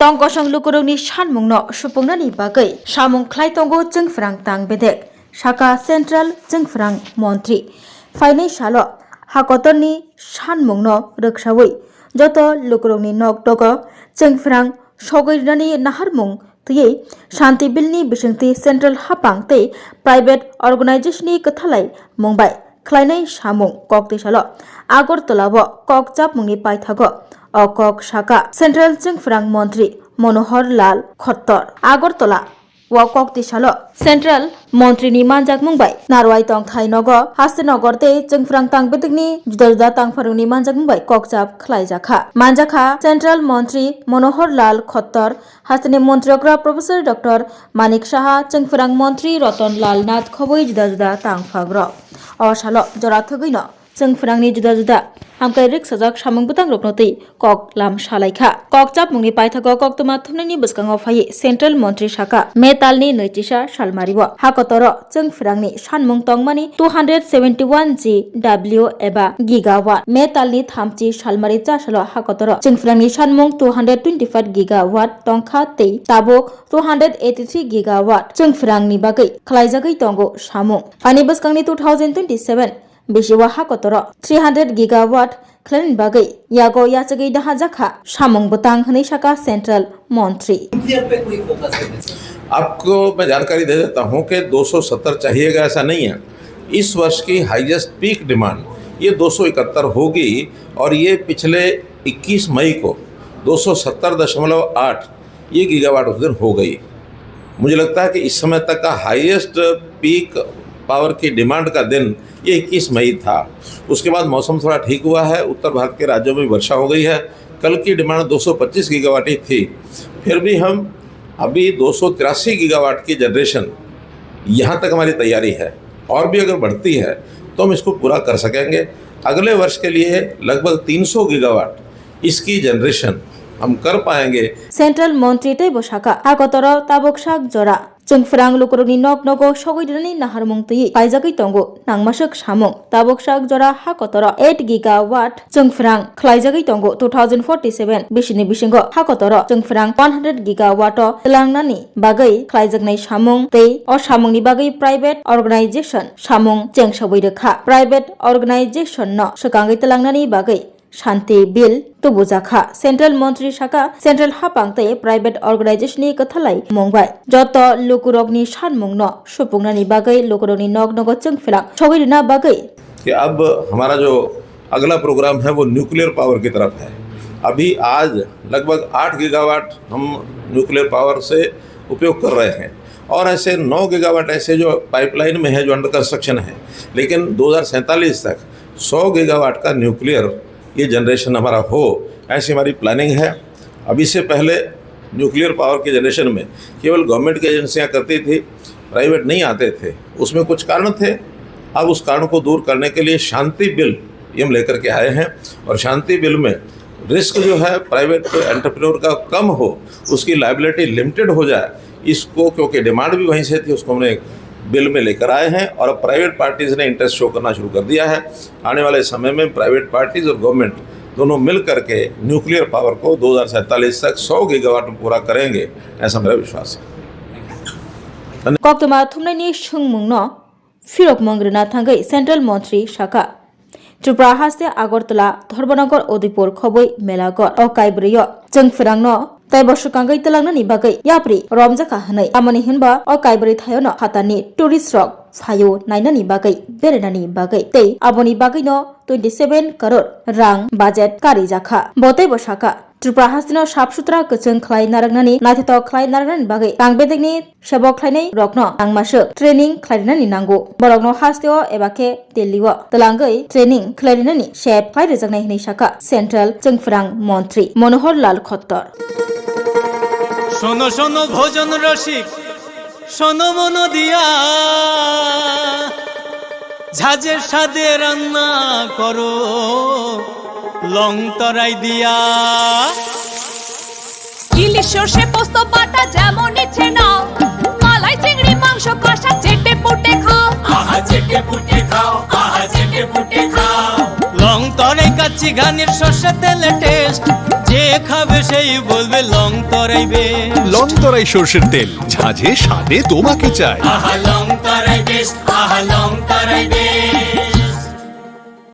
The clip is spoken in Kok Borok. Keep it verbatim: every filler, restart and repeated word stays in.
Tong kosong lukurokni sanmungno supungnani bagwi samung khlai tongo Chwngphrang Tang Bedek, saka Central Chwngphrang Montri. Phainai salo hakotorni sanmungno rwksawi joto lukurokni nok dogo Chwngphrang sogwi rwnani naharmung twiwi Shanti Billni bisingtwi Central haphang tei private organization-ni kwthalai mung bai khlainai samung kok twi salo Agartala-o kok chapmungni paithago o kok saka Central Chwngphrang Montri Manohar Lal Khattar. Agartala o kok twi salo Central Montri ni manjakmung bai narwai tongthai nogo Hastinagar tei Chwngphrang Tang Bedekni juda juda tangphorungni manjakmung bai kokchap khlaijakha. Manjakha Central Montri Manohar Lal Khattar, Hasteni Montri okra Professor Doctor Manik Saha, Chwngphrang Montri Ratan Lal Nath khobwi juda juda tangphagrok. O salo jora thwgwino Chwngphrangni juda juda hamkai rwksajak samung bwtangrokno twi kok lam salaikha. Kok chapmungni paithago koktwma thumnaini bwskango phaiwi Central Montri saka May talni nwi chisa salmario hakotoro Chwngphrangni sanmung tongmani two hundred seventy one G W eba gigawatt. May talni thamchi salmari cha salo hakotoro Chwngphrangni sanmung two hundred twenty five gigawatt tongkha tei tabuk two hundred eighty three gigawatt Chwngphrangni bagwi khlaijagwi tongo samung. Phaini bwskangni two thousand twenty seven bisio hakotoro three hundred gigawatt khlainani bagwi yago yachagwi dahajakha samung bwtang hwnwi saka Central Montri. आपको मैं जानकारी दे देता हूं कि दो सौ सत्तर चाहिएगा, ऐसा नहीं है। इस वर्ष की हाईएस्ट पीक डिमांड ये दो सौ इकहत्तर होगी और ये पिछले इक्कीस मई को दो सौ सत्तर दशमलव आठ ये गीगावाट उस दिन हो गई। मुझे लगता है कि इस समय तक का हाईएस्ट पीक पावर की डिमांड का दिन ये इक्कीस मई था। उसके बाद मौसम थोड़ा ठीक हुआ है, उत्तर भारत के राज्यों में वर्षा हो गई है। कल की डिमांड दो सौ पच्चीस गीगावाट ही थी, फिर भी हम अभी दो सौ तिरासी गीगावाट की जनरेशन यहाँ तक हमारी तैयारी है, और भी अगर बढ़ती है तो हम इसको पूरा कर सकेंगे। अगले वर्ष के लिए लगभग तीन सौ गीगावाट इसकी जनरेशन हम कर पाएंगे। Central Montri teibo saka, hakotoro tabuk sak jora Chwngphrang lukurokni nok nogo sogwi rwnani naharmung twiwi khlaijagwi tongo nangmaswk samung. Tabuk sak jora hakotoro eight gigawatt Chwngphrang khlaijagwi tongo two thousand forty seven bisini bisingo hakotoro Chwngphrang one hundred gigawatt o twlangnani bagwi khlaijaknai samung tei o samungni bagwi private organization samung chengsogwi rwkha. Private organization no swkangwi twlangnani bagwi Shanti Bill tubujakha. Central Montri saka, Central haphang tei private organization ni kwthalai mung bai joto lukurokni sanmungno supungnani bagwi lukurokni nok nogo Chwngphrang sogwi rwna bagwi. कि अब हमारा जो अगला प्रोग्राम है वो nuclear power की तरफ है। अभी आज लगभग आठ गीगावाट हम न्यूक्लियर पावर से उपयोग कर रहे हैं और ऐसे नौ गीगावाट ऐसे जो पाइपलाइन में है, जो अंडर कंस्ट्रक्शन है, लेकिन दो हज़ार सैंतालीस तक सौ गीगावाट का न्यूक्लियर ये जनरेशन हमारा हो, ऐसी हमारी प्लानिंग है। अभी से पहले न्यूक्लियर पावर के जनरेशन में केवल गवर्नमेंट की एजेंसियां करती थी, प्राइवेट नहीं आते थे। उसमें कुछ कारण थे। अब उस कारण को दूर करने के लिए शांति बिल ये हम लेकर के आए हैं और शांति बिल में रिस्क जो है प्राइवेट एंटरप्रेन्योर का कम हो, उसकी लायबिलिटी लिमिटेड हो जाए, इसको, क्योंकि डिमांड भी वहीं से थी, उसको हमने बिल में लेकर आए हैं और अब प्राइवेट पार्टीज ने इंटरेस्ट शो करना शुरू कर दिया है। आने वाले समय में प्राइवेट पार्टीज और गवर्नमेंट दोनों मिल करके न्यूक्लियर पावर को दो हज़ार सैंतालीस तक सौ गीगावाट में पूरा करेंगे, ऐसा मेरा विश्वास है। Koktwma thumnaini swngmungno phirokmung rwna thangwi Central Montri saka, Tripura haste Agartala, Dhorbanagor, Udaipur khobwi Melagor o kaibrwi o Chwngphrangno teibo swkangwi twlangnani bagwi yapri romjakha hwnwi. Tamoni hinba o kaibrwi thaiono phatarni tourist rok phaio nainani bagwi, berainani bagwi tei aboni bagwino twenty seven crore rang budget karijakha. Bo teibo saka, Tripura hasteno sap sutra kwchwng khlai narwknani, naithothok khlai narwknani bagwi rang bedekni sebok khlainai rokno nangmaswk training khlai rinani nango. Borokno hasteo eba khe Delhi o twlangwi training khlai rinani sep khlai rwjaknai hwnwi sakha Central Chwngphrang Montri Manohar Lal Khattar. শোনো শোনো ভোজন রসিক, শোনো মন দিয়া, ঝাঁঝের স্বাদে রান্না করো, লং তরাই দিয়া। ইলিশ সর্ষে পোস্ত বাটা যেমন ইচ্ছে নাও, মালাই চিংড়ি মাংস কষা চেটে পুটে খাও। আহা চেটে পুটে খাও, আহা চেটে পুটে খাও। লং তরাই কাচ্চি ঘানির সর্ষে তেলে টেস্ট, যে এ খাবে সেই বলবে লং তরাই বেশ। লং তরাই সর্ষের তেল, ঝাঁঝে স্বাদে তোমাকে চাই। আহা লং তরাই বেশ, আহা লং তরাই বেশ।